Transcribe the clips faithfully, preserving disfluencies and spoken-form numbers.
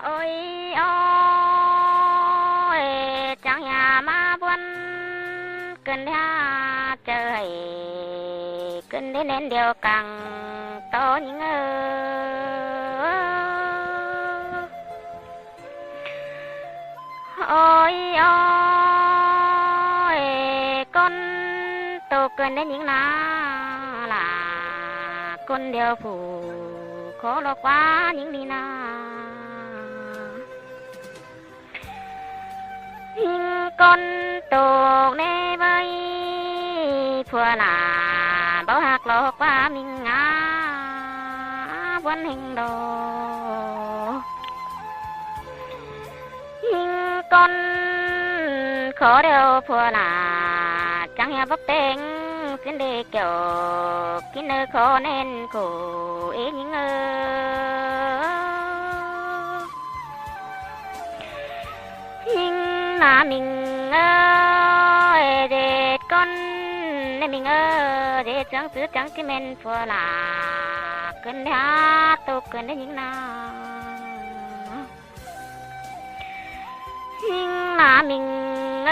Ôi ôi, chắng hả ꞌmá ꞌbuôn, ꞌcứn đé hả ꞌchớ hảy, ꞌcứn đé ꞌnén điêu cang ꞌto ꞌnhính ơ. Ôi ôi, ꞌcốn ꞌtộc ꞌcứn đé ꞌnhính ꞌna, lả ꞌcốn điêu phủ khó ꞌlọ ꞌquá ꞌnhính đi ꞌna. ꞌNhính ꞌcốn ꞌtộc ꞌnị ꞌvạy, phua lả báu ꞌhặc ꞌlọ ꞌquá ꞌmính ꞌná, ꞌbuôn ꞌhêng đo. ꞌNhính ꞌcốn khó điêu phua lả, chắng hả báu ꞌpéng ꞌsịn đi, kiẻo kin ơ khó ꞌnén khổ ê ꞌnhính ơ. ꞌNhính ꞌná ꞌmính ơ, ê ꞌdệt ꞌcốn ꞌnị ꞌmính ơ, ꞌdệt chắng chứ chắng ꞌchí ꞌmen phua lả ꞌcứn đé hả ꞌtộc ꞌcứn đé ꞌnhính ꞌna. ꞌNhính ꞌná ꞌmính ơ,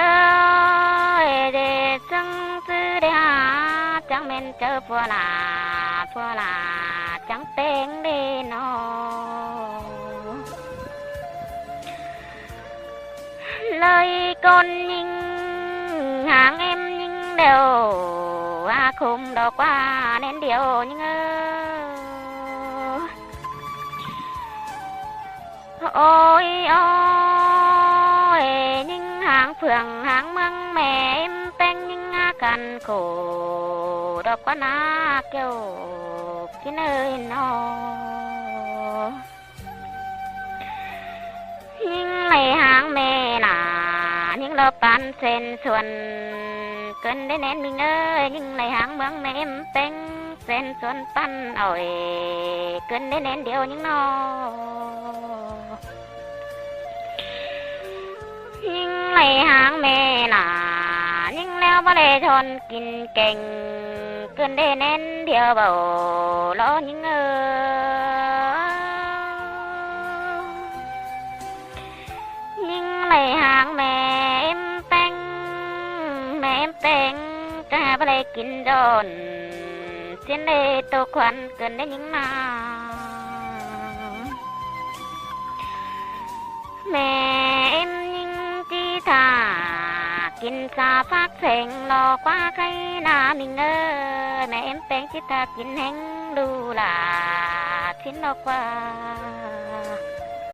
ê ꞌdệt chắng chứ đé hả chắng ꞌmen ꞌchớ phua lả, phua lả chắng ꞌpéng đê ꞌnọ. ꞌLới ꞌcốn ꞌnhính háng ꞌếm ꞌnhính điêu, hả khum đo ꞌquá ꞌnén điêu ꞌnhính ơ. Ôi ôi, ꞌnhính háng phường háng ꞌmướng ꞌmẹ ꞌếm ꞌpéng ꞌnhính hả căn khổ đo ꞌquá ꞌná kiêu kin ơi ꞌnọ. ꞌNhính đảy háng ꞌmẹ lả, ꞌnhính ꞌlọ pán sên suôn ꞌcứn đé ꞌnén ꞌmính ơ, ꞌnhính đảy háng ꞌmướng ꞌmẹ ꞌếm ꞌpéng sên suôn păn ỏi ꞌcứn đé ꞌnén điêu ꞌnhính ꞌnọ. ꞌNhính đảy háng ꞌmẹ lả, ꞌnhính ꞌlẹo báu đảy son kin keng ꞌcứn đé ꞌnén điêu báu ꞌlọ ꞌnhính ơ. ꞌNhính đảy háng ꞌmẹ ꞌếm ꞌpéng, ꞌmẹ ꞌếm ꞌpéng chắng hả báu đảy kin son ꞌsịn đé ꞌtộc khuôn ꞌcứn đé ꞌnhính ꞌna. ꞌMẹ ꞌếm ꞌnhính ꞌchí thả kin sa phác seng ꞌlọ ꞌquá khay ꞌná ꞌmính ơ. ꞌMẹ ꞌếm ꞌpéng ꞌchí thả kin ꞌhéng đu lả ꞌsịn ꞌlọ ꞌquá.